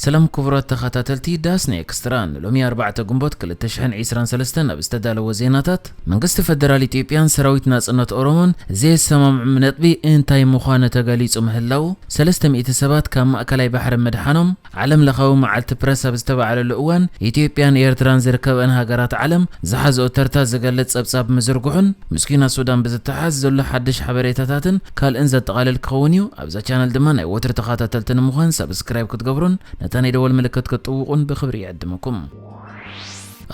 ሰላም ክቡራት ተኸታተልቲ ዳስና ኤክስትራ፣ ንሎሚ ኣርባዕተ ግንቦት ክልተ ሽሕን ዕስራን ሰለስተን ኣብ ዝተዳለወ ዜናታት፣ መንግስቲ ፈደራል ኢትዮጵያን ሰራዊት ናጽነት ኦሮሞን ዘየሰማምዑ ነጥቢ እንታይ ምዃኑ ተገሊጹ ምህላዉ፣ ሰለስተ ሚእቲ ሰባት ካብ ማእከላይ ባሕሪ ምድሓኖም፣ ዓለም ለኻዊ መዓልቲ ፕረስ ኣብ ዝተባዕለሉ እዋን፣ ኢትዮጵያን ኤርትራን ዝርከበን ሃገራት ዓለም ዝሓዝኦ ተርታ ዝገልጽ ጸብጻብ ምዝርግሑን፣ ምስ ኲናት ሱዳን ብዝተሓዝ ዘሎ ሓድሽ ሓበሬታታትን ካልእን ዘጠቓልል ክኸውን እዩ። ኣብዛ ቻነል ድማ ናይ ወትሪ ተኸታተልቲ ንምዃን ሳብስክራይብ ክትገብሩን ነታ ናይ ደወል ምልክት ክትጥውቑን ብኽብሪ ይዕድመኩም።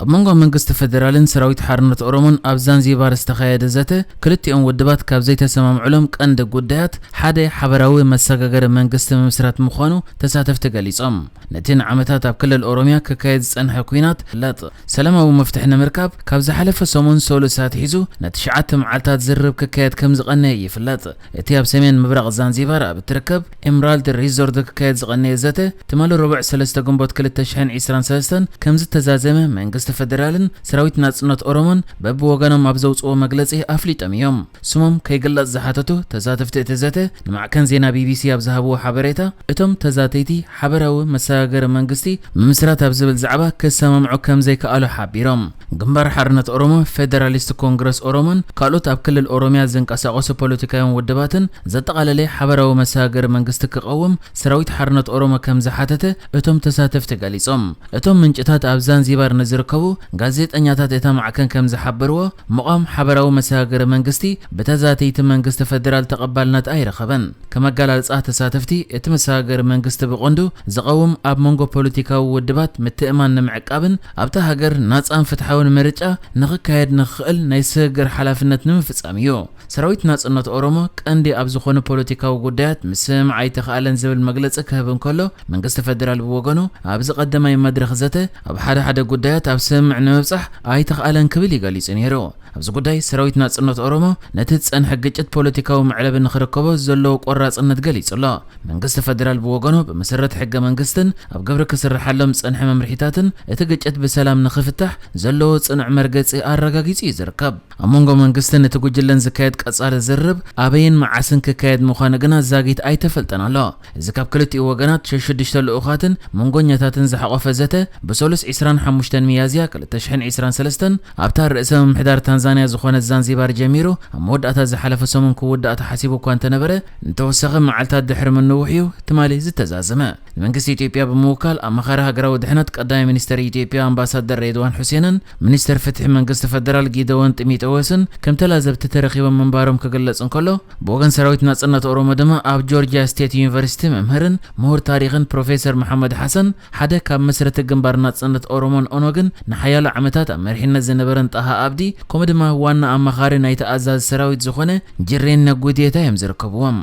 ኣብ መንጎ መንግስቲ ፈደራልን ሰራዊት ሓርነት ኦሮሞን ኣብ ዛንዚባር ዝተኻየደ ዘተ፣ ክልቲኦም ውድባት ካብ ዘይተሰማምዑሎም ቀንዲ ጉዳያት ሓደ ሓበራዊ መሰጋገሪ መንግስቲ ምምስራት ምዃኑ ተሳተፍቲ ገሊጾም። ነቲ ንዓመታት ኣብ ክልል ኦሮምያ ክካየድ ዝጸንሐ ኲናት ይፍለጥ። ሰላማዊ መፍትሒ ንምርካብ ካብ ዝሓለፈ ሰሙን ሰሉስ ኣትሒዙ ንትሽዓተ መዓልታት ዝርርብ ክካየድ ከም ዝቐነየ ይፍለጥ። እቲ ኣብ ሰሜን ምብራቕ ዛንዚባር ኣብ እትርከብ ኤምራልድ ሪዞርት ክካየድ ዝቐነየ ዘተ፣ ትማሊ ረቡዕ ሰለስተ ግንቦት ክልተ ሽሕን ዕስራን ሰለስተን ከም ዝተዛዘመ መንግስቲ ፈደራልን ሰራዊት ናጽነት ኦሮሞን በብወገኖም ኣብ ዘውጽዎ መግለጺ ኣፍሊጦም እዮም። ስሞም ከይግለጽ ዝሓተቱ ተሳተፍቲ እቲ ዘተ ንማዕከን ዜና ቢቢሲ ኣብ ዝሃብዎ ሓበሬታ፣ እቶም ተዛተይቲ ሓበራዊ መሰጋገሪ መንግስቲ ምምስራት ኣብ ዝብል ዛዕባ ክሰማምዑ ከም ዘይከኣሉ ሓቢሮም። ግንባር ሓርነት ኦሮሞ፣ ፌደራሊስት ኮንግረስ ኦሮሞን ካልኦት ኣብ ክልል ኦሮምያ ዝንቀሳቐሱ ፖለቲካውያን ውድባትን ዘጠቓለለ ሓበራዊ መሰጋገሪ መንግስቲ ክቐውም ሰራዊት ሓርነት ኦሮሞ ከም ዝሓተተ እቶም ተሳተፍቲ ገሊጾም። እቶም ምንጭታት ኣብ ዛንዚባር ንዝርከቡ ጋዜጠኛታት እታ ማዕከን ከም ዝሓበርዎ፣ ምቋም ሓበራዊ መሰጋገሪ መንግስቲ ብተዛተይቲ መንግስቲ ፈደራል ተቐባልነት ኣይረኸበን። ከም ኣገላልጻ ተሳተፍቲ፣ እቲ መሰጋገሪ መንግስቲ ብቐንዱ ዝቐውም ኣብ መንጎ ፖለቲካዊ ውድባት ምትእማን ንምዕቃብን ኣብታ ሃገር ናጻን ፍትሓውን ምርጫ ንኽካየድ ንኽኽእል ናይ ስግግር ሓላፍነት ንምፍጻም እዩ። ሰራዊት ናጽነት ኦሮሞ ቀንዲ ኣብ ዝኾኑ ፖለቲካዊ ጉዳያት ምስምማዕ ኣይተኽኣለን ዝብል መግለጺ ክህብ እንከሎ፣ መንግስቲ ፈደራል ብወገኑ ኣብዚ ቀዳማይ መድረኽ ዘተ ኣብ ሓደ ሓደ ጉዳያት ኣብ ስምምዕ ንምብጻሕ ኣይተኽኣለን ክብል እዩ ገሊጹ ነይሩ። ኣብዚ ጉዳይ ሰራዊት ናጽነት ኦሮሞ ነቲ ዝጸንሐ ግጭት ፖለቲካዊ መዕለቢ ንኽርከቦ ዘለዎ ቆራጽነት ገሊጹ ኣሎ። መንግስቲ ፈደራል ብወገኑ ብመሰረት ሕገ መንግስትን ኣብ ግብሪ ክስርሓሎም ዝጸንሐ መምርሒታትን እቲ ግጭት ብሰላም ንኽፍታሕ ዘለዎ ጽኑዕ መርገጺ ኣረጋጊጹ እዩ ዝርከብ። ኣብ መንጎ መንግስትን እቲ ጉጅለን ዝካየድ ቀጻሊ ዝርርብ ኣበይን መዓስን ክካየድ ምዃኑ ግና ዛጊት ኣይተፈልጠን ኣሎ። እዚ ካብ ክልቲኡ ወገናት ሸሽዱሽተ ልኡኻትን መንጎኛታትን ዝሓቖፈ ዘተ ብሰሉስ ዕስራን ሓሙሽተን ሚያዝያ ክልተ ሽሕን ዕስራን ሰለስተን ኣብታ ርእሰ ምምሕዳር ታንዛንያ ዝኾነት ዛንዚባር ጀሚሩ ኣብ መወዳእታ ዝሓለፈ ሰሙን ክውዳእ ተሓሲቡ እኳ እንተነበረ፣ ንተወሰኸ መዓልታት ድሕሪ ምንውሕ እዩ ትማሊ ዝተዛዘመ። ንመንግስቲ ኢትዮጵያ ብምውካል ኣማኻሪ ሃገራዊ ድሕነት ቀዳማይ ሚኒስተር ኢትዮጵያ ኣምባሳደር ሬድዋን ሑሴንን ሚኒስተር ፍትሒ መንግስቲ ፈደራል ጊደዎን ጢሞቴዎስን ከም ተላዘብቲ ተረኺቦም ምንባሮም ክግለጽ እንከሎ፣ ብወገን ሰራዊት ናጽነት ኦሮሞ ድማ ኣብ ጆርጂያ ስቴት ዩኒቨርሲቲ መምህርን ምሁር ታሪኽን ፕሮፌሰር መሓመድ ሓሰን፣ ሓደ ካብ መስረቲ ግንባር ናጽነት ኦሮሞን ኦነግን ንሓያሎ ዓመታት ኣብ መሪሕነት ዝነበረን ጣሃ ኣብዲ፣ ከምኡ ድማ ዋና ኣማኻሪ ናይቲ ኣዛዚ ሰራዊት ዝኾነ ጅሬን ነጉዴታ እዮም ዝርከብዎም።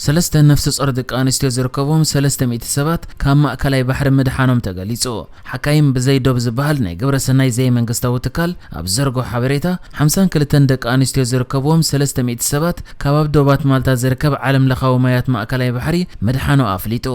ሰለስተ ነፍሰ ጾር ደቂ ኣንስትዮ ዝርከብዎም ሰለስተ ሚእቲ ሰባት ካብ ማእከላይ ባሕሪ ምድሓኖም ተገሊጹ። ሓካይም ብዘይ ዶብ ዝበሃል ናይ ግብረ ሰናይ ዘይመንግስታዊ ትካል ኣብ ዘርጎ ሓበሬታ፣ ሓምሳን ክልተን ደቂ ኣንስትዮ ዝርከብዎም ሰለስተ ሚእቲ ሰባት ካብ ኣብ ዶባት ማልታ ዝርከብ ዓለም ለኻዊ ማያት ማእከላይ ባሕሪ ምድሓኑ ኣፍሊጡ።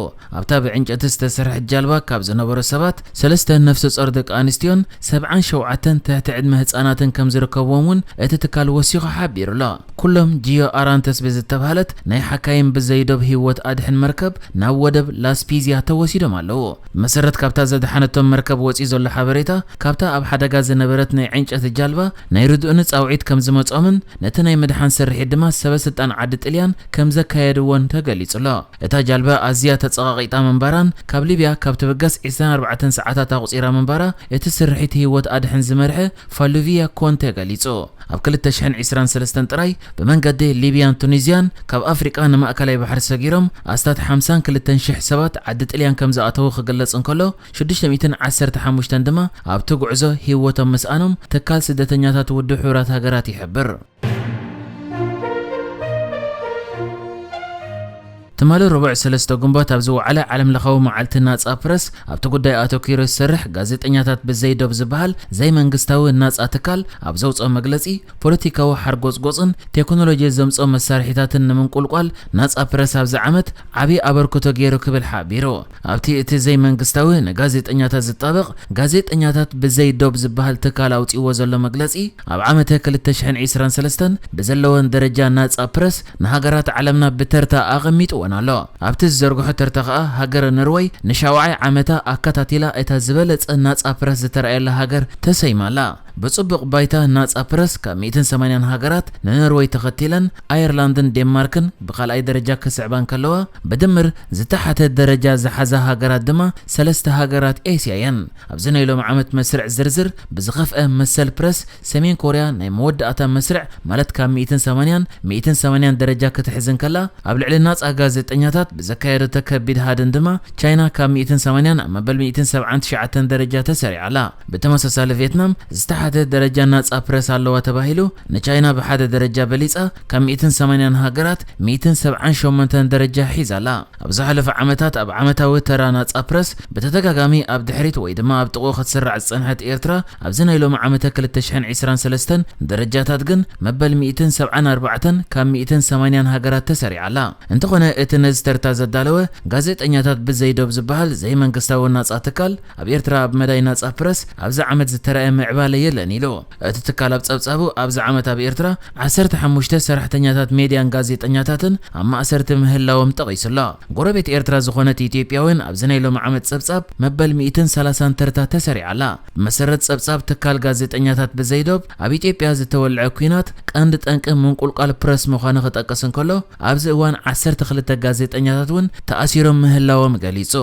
ኣብታ ብዕንጨቲ ዝተሰርሐት ጃልባ ካብ ዝነበሩ ሰባት ሰለስተ ነፍሰ ጾር ደቂ ኣንስትዮን ሰብዓን ሸውዓተን ትሕቲ ዕድመ ህጻናትን ከም ዝርከብዎም እውን እቲ ትካል ወሲኹ ሓቢሩ ኣሎ። ኩሎም ጂዮ ኣራንተስ ብዝተባህለት ናይ ሓካይም ብዘይዶብ ህይወት ኣድሕን መርከብ ናብ ወደብ ላስፒዝያ ተወሲዶም ኣለዉ። ብመሰረት ካብታ ዘድሓነቶም መርከብ ወጺኡ ዘሎ ሓበሬታ፣ ካብታ ኣብ ሓደጋ ዝነበረት ናይ ዕንጨቲ ጃልባ ናይ ርድኡኒ ጻውዒት ከም ዝመጾምን ነቲ ናይ ምድሓን ስርሒት ድማ ሰበ ስልጣን ዓዲ ጥልያን ከም ዘካየድዎን ተገሊጹ ኣሎ። እታ ጃልባ ኣዝያ ተጸቓቒጣ ምንባራን ካብ ሊብያ ካብ ትብገስ ዕስራን ኣርባዕተን ሰዓታት ኣቑጺራ ምንባራ እቲ ስርሒት ህይወት ኣድሕን ዝመርሐ ፋሉቪያ ኮንተ ገሊጹ። ኣብ ክልተ ሽሕን ዕስራን ሰለስተን ጥራይ ብመንገዲ ሊብያን ቱኒዝያን ካብ ኣፍሪቃ ንማእከላይ ባሕሪ ሰጊሮም ኣስታት ሓምሳን ክልተን ሽሕ ሰባት ዓዲ ጥልያን ከም ዝኣተዉ ክግለጽ እንከሎ፣ ሽዱሽተ ሚእትን ዓሰርተ ሓሙሽተን ድማ ኣብቲ ጉዕዞ ህይወቶም ምስኣኖም ትካል ስደተኛታት ውድብ ሕቡራት ሃገራት ይሕብር። ትማሊ ረቡዕ ሰለስተ ግንቦት ኣብ ዝወዓለ ዓለም ለኻዊ መዓልቲ ናጻ ፕረስ ኣብቲ ጉዳይ ኣተኲሩ ዝሰርሕ ጋዜጠኛታት ብዘይ ዶብ ዝበሃል ዘይመንግስታዊ ናጻ ትካል ኣብ ዘውፅኦ መግለፂ፣ ፖለቲካዊ ሓርጎፅጎፅን ቴክኖሎጂ ዘምፅኦ መሳርሒታትን ንምንቁልቋል ናጻ ፕረስ ኣብዚ ዓመት ዓብዪ ኣበርክቶ ገይሩ ክብል ሓቢሩ። ኣብቲ እቲ ዘይመንግስታዊ ንጋዜጠኛታት ዝጣበቕ ጋዜጠኛታት ብዘይ ዶብ ዝበሃል ትካል ኣውፅዎ ዘሎ መግለፂ፣ ኣብ ዓመተ ክልተ ሽሕን ዕስራን ሰለስተን ብዘለወን ደረጃ ናጻ ፕረስ ንሃገራት ዓለምና ብተርታ ኣቐሚጥወን ኣሎ። ኣብቲ ዝዘርግሖ ተርታ ከኣ ሃገረ ኖርወይ ንሻውዓይ ዓመታ ኣከታቲላ እታ ዝበለጸ ናጻ ፕረስ ዝተራእየላ ሃገር ተሰይማ ኣላ። ብጽቡቕ ባይታ ናጻ ፕረስ ካብ ሚእትን ሰማንያን ሃገራት ንኖርወይ ተኸቲለን ኣየርላንድን ዴንማርክን ብኻልኣይ ደረጃ ክስዕባ እንከለዋ፣ ብድምር ዝተሓተ ደረጃ ዝሓዛ ሃገራት ድማ ሰለስተ ሃገራት ኤስያ እየን። ኣብዚ ናይ ሎሚ ዓመት መስርዕ ዝርዝር ብዝኸፍአ መሰል ፕረስ ሰሜን ኮርያ ናይ መወዳእታ መስርዕ ማለት ካብ ሚእትን ሰማንያን ሚእትን ሰማንያን ደረጃ ክትሕዝ እንከላ፣ ኣብ ልዕሊ ናጻ ጋዜጠኛታት ብዘካየደቶ ከቢድ ሃድን ድማ ቻይና ካብ ሚእትን ሰማንያን ኣብ መበል ሚእትን ሰብዓን ትሽዓተን ደረጃ ተሰሪዓ ኣላ። ብተመሳሳሊ ቬትናም ዝተሓተ ደረጃ ናጻ ፕረስ ኣለዋ ተባሂሉ ንቻይና ብሓደ ደረጃ በሊጻ ካብ ሚእትን ሰማንያን ሃገራት ሚእትን ሰብዓን ሸሞንተን ደረጃ ሒዛ ኣላ። ኣብ ዝሓለፈ ዓመታት ኣብ ዓመታዊ ተራ ናጻ ፕረስ ብተደጋጋሚ ኣብ ድሕሪት ወይ ድማ ኣብ ጥቕኡ ክትስራዕ ዝጸንሐት ኤርትራ ኣብዚ ናይ ሎሚ ዓመተ ክልተ ሽሕን ዕስራን ሰለስተን ደረጃታት ግን መበል ሚእትን ሰብዓን ኣርባዕተን ካብ ሚእትን ሰማንያን ሃገራት ተሰሪዓ ኣላ። እንተኾነ እቲ ነዚ ተርታ ዘዳለወ ጋዜጠኛታት ብዘይ ዶብ ዝበሃል ዘይመንግስታዊ ናጻ ትካል ኣብ ኤርትራ ኣብ መዳይ ናጻ ፕረስ ኣብዚ ዓመት ዝተራእየ ምዕባለ የለን ኢሉ። እቲ ትካል ኣብ ጸብጻቡ ኣብዚ ዓመት ኣብ ኤርትራ ዓሰርተ ሓሙሽተ ሰራሕተኛታት ሜድያን ጋዜጠኛታትን ኣብ ማእሰርቲ ምህላዎም ጠቒሱ ኣሎ። ጎረቤት ኤርትራ ዝኾነት ኢትዮጵያ እውን ኣብዚ ናይ ሎሚ ዓመት ጸብጻብ መበል ሚእትን ሰላሳን ተርታ ተሰሪዓ ኣላ። ብመሰረት ጸብጻብ ትካል ጋዜጠኛታት ብዘይ ዶብ ኣብ ኢትዮጵያ ዝተወልዐ ኲናት ቀንዲ ጠንቂ ምንቁልቋል ፕረስ ምዃኑ ክጠቅስ እንከሎ ኣብዚ እዋን ዓሰርተ ክልተ ጋዜጠኛታት እውን ተኣሲሮም ምህላዎም ገሊጹ።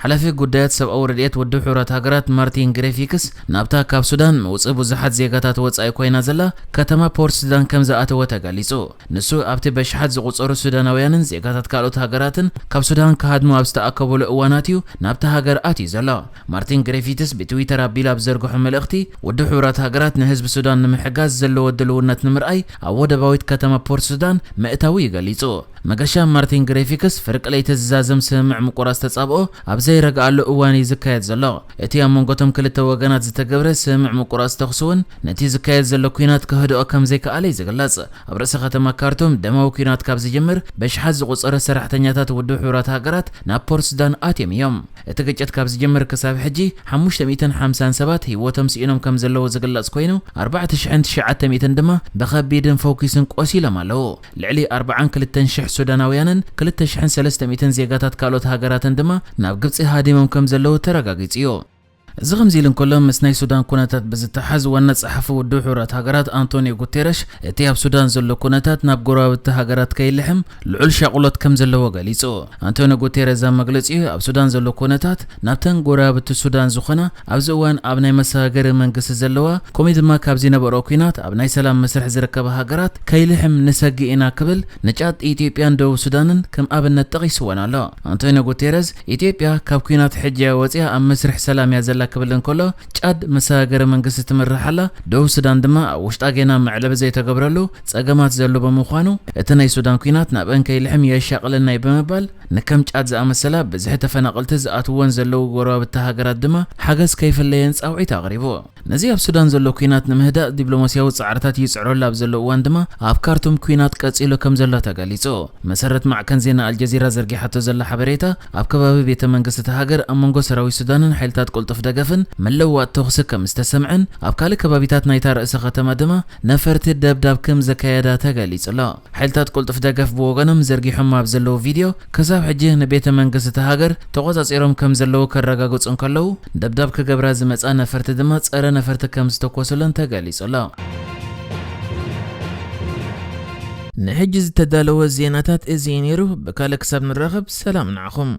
ሓላፊ ጉዳያት ሰብኣዊ ረድኤት ውድብ ሕቡራት ሃገራት ማርቲን ግሪፊክስ ናብታ ካብ ሱዳን መውፅኢ ብዙሓት ዜጋታት ወፃኢ ኮይና ዘላ ከተማ ፖርት ሱዳን ከም ዝኣተወ ተገሊጹ። ንሱ ኣብቲ በሽሓት ዝቑጸሩ ሱዳናውያንን ዜጋታት ካልኦት ሃገራትን ካብ ሱዳን ክሃድሙ ኣብ ዝተኣከቡሉ እዋናት እዩ ናብታ ሃገር ኣትዩ ዘሎ። ማርቲን ግሪፊትስ ብትዊተር ኣቢሉ ኣብ ዘርግሖ መልእኽቲ፣ ውድብ ሕቡራት ሃገራት ንህዝቢ ሱዳን ንምሕጋዝ ዘለዎ ድልውነት ንምርኣይ ኣብ ወደባዊት ከተማ ፖርት ሱዳን ምእታዉ እዩ ገሊጹ። መገሻ ማርቲን ግሪፊክስ ፍርቂ ለይቲ ዝዛዘም ስምምዕ ምቁራጽ ተጻብኦ ኣብ ዘይረግኣሉ እዋን እዩ ዝካየድ ዘሎ። እቲ ኣብ መንጎቶም ክልተ ወገናት ዝተገብረ ስምምዕ ምቁራጽ ተኹሲ እውን ነቲ ዝካየድ ዘሎ ኲናት ከህድኦ ከም ዘይከኣለ እዩ ዝግለጽ። ኣብ ርእሲ ከተማ ካርቱም ደማዊ ኲናት ካብ ዝጅምር በሽሓት ዝቑጸረ ሰራሕተኛታት ውድብ ሕቡራት ሃገራት ናብ ፖርት ሱዳን ኣትዮም እዮም። እቲ ግጭት ካብ ዝጅምር ክሳብ ሕጂ ሓሙሽተ ሚእትን ሓምሳን ሰባት ህይወቶም ስኢኖም ከም ዘለዉ ዝግለጽ ኮይኑ፣ ኣርባዕተ ሽሕን ትሽዓተ ሚእትን ድማ ብኸቢድን ፈኲስን ቆሲሎም ኣለዉ። ልዕሊ ኣርባዓን ክልተን ሽሕ ሱዳናውያንን ክልተ ሽሕን ሰለስተ ሚእትን ዜጋታት ካልኦት ሃገራትን ድማ ናብ ግብጺ ሃዲሞም ከም ዘለዉ ተረጋጊጹ እዩ። እዚ ከምዚ ኢሉ እንከሎ፣ ምስ ናይ ሱዳን ኩነታት ብዝተሓዝ ዋና ጸሓፊ ውድብ ሕቡራት ሃገራት ኣንቶኒዮ ጉቴረሽ እቲ ኣብ ሱዳን ዘሎ ኩነታት ናብ ጎረባብቲ ሃገራት ከይልሕም ልዑል ሻቕሎት ከም ዘለዎ ገሊጹ። ኣንቶኒዮ ጉቴረዝ ኣብ መግለጺኡ፣ ኣብ ሱዳን ዘሎ ኩነታት ናብተን ጎረባብቲ ሱዳን ዝኾና ኣብዚ እዋን ኣብ ናይ መሰጋገሪ መንግስቲ ዘለዋ ከምኡ ድማ ካብ ዝነበሮ ኲናት ኣብ ናይ ሰላም መስርሕ ዝርከባ ሃገራት ከይልሕም ንሰግእ ኢና ክብል ንጫድ፣ ኢትዮጵያን ደቡብ ሱዳንን ከም ኣብነት ጠቒስወን ኣሎ። ኣንቶኒዮ ጉቴረዝ ኢትዮጵያ ካብ ኲናት ሕጂ እያ ወፂኣ ኣብ መስርሕ ሰላም እያ ዘላ ክብል እንከሎ፣ ጫድ መሰጋገሪ መንግስቲ ትምራሕ ኣላ፣ ደቡብ ሱዳን ድማ ኣብ ውሽጣ ጌና መዕለቢ ዘይተገብረሉ ፀገማት ዘሎ ብምዃኑ እቲ ናይ ሱዳን ኲናት ናብአን ከይልሕም የሻቕለና እዩ ብምባል ንከም ጫድ ዝኣመሰላ ብዝሒ ተፈናቐልቲ ዝኣትወን ዘለዉ ጎረባብቲ ሃገራት ድማ ሓገዝ ከይፍለየን ፃውዒት ኣቕሪቡ። ነዚ ኣብ ሱዳን ዘሎ ኲናት ንምህዳእ ዲፕሎማስያዊ ጻዕርታት ይጽዕረሉ ኣብ ዘሎ እዋን ድማ ኣብ ካርቱም ኲናት ቀጺሉ ከም ዘሎ ተገሊጹ። መሰረት ማዕከን ዜና ኣልጀዚራ ዘርጊሓቶ ዘላ ሓበሬታ፣ ኣብ ከባቢ ቤተ መንግስቲ እታ ሃገር ኣብ መንጎ ሰራዊት ሱዳንን ሓይልታት ቅልጡፍ ደገፍን ምልውዋጥ ተኹሲ ከም ዝተሰምዐን ኣብ ካልእ ከባቢታት ናይታ ርእሰ ከተማ ድማ ነፈርቲ ደብዳብ ከም ዘካየዳ ተገሊጹ ኣሎ። ሓይልታት ቅልጡፍ ደገፍ ብወገኖም ዘርጊሖም ኣብ ዘለዉ ቪድዮ፣ ክሳብ ሕጂ ንቤተ መንግስቲ እታ ሃገር ተቖጻጺሮም ከም ዘለዉ ከረጋግጹ እንከለዉ፣ ደብዳብ ክገብራ ዝመጻ ነፈርቲ ድማ ጸረ ነፈርቲ ከም ዝተኮሱለን ተገሊጹ ኣሎ። ንሕጂ ዝተዳለወ ዜናታት እዚ እዩ ነይሩ። ብካልእ ክሳብ ንራኸብ ሰላም ንዓኹም።